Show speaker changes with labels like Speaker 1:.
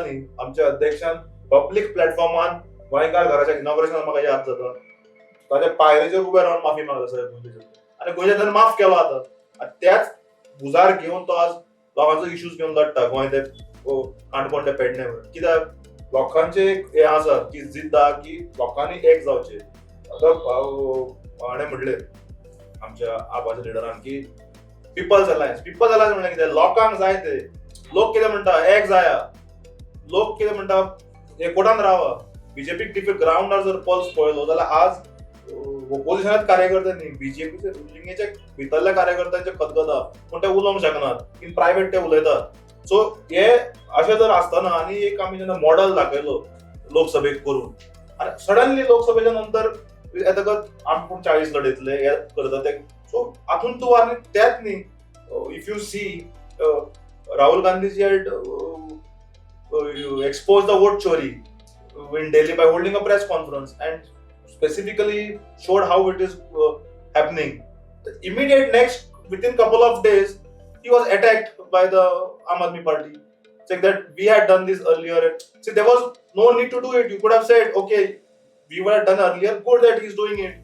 Speaker 1: न्ही, आमच्या अध्यक्षान पब्लीक प्लॅटफॉर्मान गोंयकार घराच्या इनॉग्रेशनाक, म्हाका याद जाता, ताच्या पायरेचेर उबे रावन माफी मागला सगळ्या गोंयच्या आनी गोंयच्या जनतेन माफ केलो. आतां आनी त्याच भुजार घेवन तो आज लोकांचो इश्यूज घेवन लढटा, गोंय ते काणकोण ते पेडणे पर्यंत. कित्याक लोकांचे एक हें आसा की जिद्द आहा की लोकांनी एक जावचें. आतां हाणें म्हणलें आमच्या आपाच्या लिडरान की पिपल्स अलायन्स. पिपल्स अलायन्स म्हणल्यार कितें? लोकांक जाय ते. लोक कितें म्हणटा? एक जाया. लोक कितें म्हणटा? एकवटान रावा. बीजेपीक डिफीट ग्रावंडार जर पल्स पळयलो जाल्यार आज ओपोजिशनात कार्यकर्ते न्ही, बीजेपीचे रुलिंगेच्या भितरल्या कार्यकर्त्यांचे खतखत आहा, पूण ते उलोवंक शकनात, इन प्रायवेट ते उलयतात. सो हे अशें जर आसतना आनी एक आमी जेन्ना मॉडल दाखयलो लोकसभेक करून आनी सडनली लोकसभेच्या नंतर येतकच आमी पूण 40 लढयतले, हे करता ते. सो हातून तूं आनी तेच न्ही, if you see, Rahul Gandhiji had exposed the vote chori in Delhi by holding a press conference and specifically showed how it is happening. The immediate next, within couple of days, he was attacked by the Aam Aadmi Party, saying that we had done this earlier. See, there was no need to do it. You could have said, "Okay, we were done earlier. Good that he's doing it."